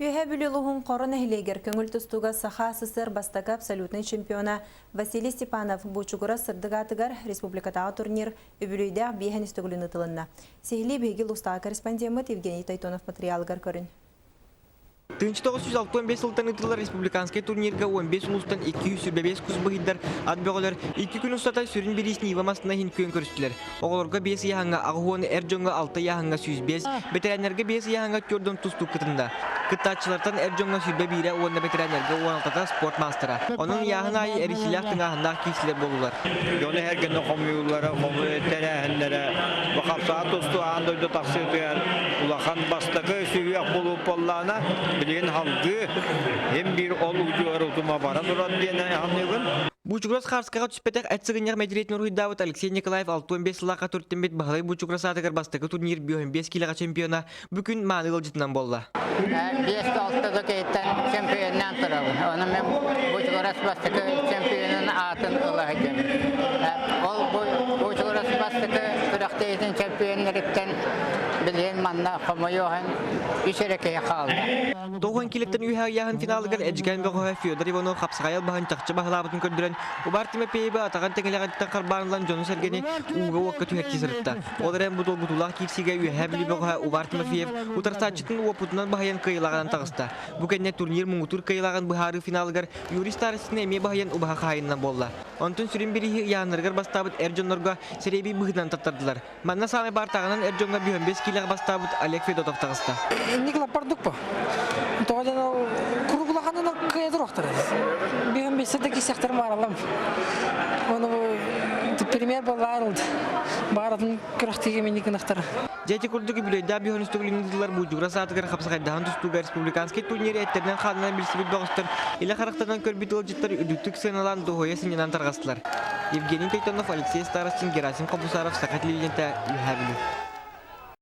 Үөһээ Бүлүү улууһун Хоро нэһилиэгэр көҥүл тустууга Саха СССР бастакы абсолютнай чемпиона Василий Степанов Буучугурас сырдык аатыгар республикатааҕы турнир үбүлүөйдээх биэһэн үс төгүлүн ыытылынна. Сиһилии биһиги улуустааҕы корреспондеммыт Евгений Тойтонов матырыйаалыгар көрүн. 1965 сылтан ыытыллар республиканскай турнирга 15 улуустан 225 кус быһыйдар ат бөҕөлөр икки күн устата сүрүн бириис Нива массыына иһин күөн көрүстүлэр. Оҕолорго 5 ыйааһыҥҥа 80, эр дьоҥҥо 6 ыйааһыҥҥа 105, бэтэрээннэргэ 5 ыйааһыҥҥа 40 тустуук кытынна. Кыттааччылартан эр дьоҥҥо 21 уонна бэтэрээннэргэ 16-та спорт маастара. Онон ыйааһын аайы эрийсиилээх тыҥааһыннаах киирсилэр буоллулар. Дьону эргэнэ хомуйуулара, тэрээһиннэрэ бу хапсаҕа тустуу аан дойду тахсыытыгар улахан бастакы сүһүөх буолуу буоллаҕына, билигин салгыы им биир ол удьуор утума бара турар диэн аныыбын. Бучугурас Харскаҕа түспэтэх эт сыгынньах мэтириэтин уруһуйдаабыт Алексей Николаев 65 сыллаахха төрүттэммит Баһылай Бучугурас аатыгар бастакы турнир 55 киилэҕэ чемпиона бу күн мааны ыалдьытынан буолла. Биэс алта да киһиттэн чемпионнаан турабын. Ону мен Бучугурас бастакы чемпионун аатын ыла сылдьабын. Ол Бучугурас бастакы күрэхтэһиитин чемпионнарыттан билигин манна хомойуоһун үс эрэ киһи хаалла. Тоҕуон килиттэн үөһэ ыйааһын финалыгар Эдьигээн бөҕөһө Федор Иванов хапсаҕай албаһын чахчы баһылаабытын көрдөрөн, Убар Тимофеевы атаҕын тэҥилэҕиттэн харбаан ылан дьону-сэргэни ууга-уокка түһэртии сырытта. Ол эрэн бу долгутуулаах киирсиигэ Үөһээ Бүлүү бөҕөһө Увар Тимофеев утарсааччытын уопутунан баһыйан кыайыылааҕынан таҕыста. Бу кэннэ турнир муҥутуур кыайыылааҕын быһаарыы финалыгар Юрий Старостин эмиэ баһыйан убаһа хаһаайынынан буолла. Онтон сүрүн бирииһи ыйааһыннарыгар бастаабыт эр дьоннорго сэрэбий быһыытынан таттардылар. Манна саамай баартааҕынан эр дьоҥҥо бүһөнбэс киилэҕэ бастаабыт Олег Федотов таҕыста. Инник лаппардык бу. Тоҕо диэн ол куруук улаханынан кыайа туруохтара. Бүһөнбэссе да кисэхтэрин баараллам. Ону пример буоллаар ылды. Бааратын күрэхтиги минник гынахтара. Дьэ ити курдук үбүлүөйдээх бүһөн үстүгүлүн Буудьугура саатыгар хапсаҕайдаһан тустууга республиканскай турнир эттэринэн хаанынан билсибит бөҕөстөр илэ харахтарынан көрбүт ыалдьыттар үрдүктүк сыаналаан дуоһуйа сынньанан тарҕастылар. Евгений Тойтонов, Алексей Старостин, Герасим Хобусаров, Саха телевидениета, Үөһээ Бүлүү.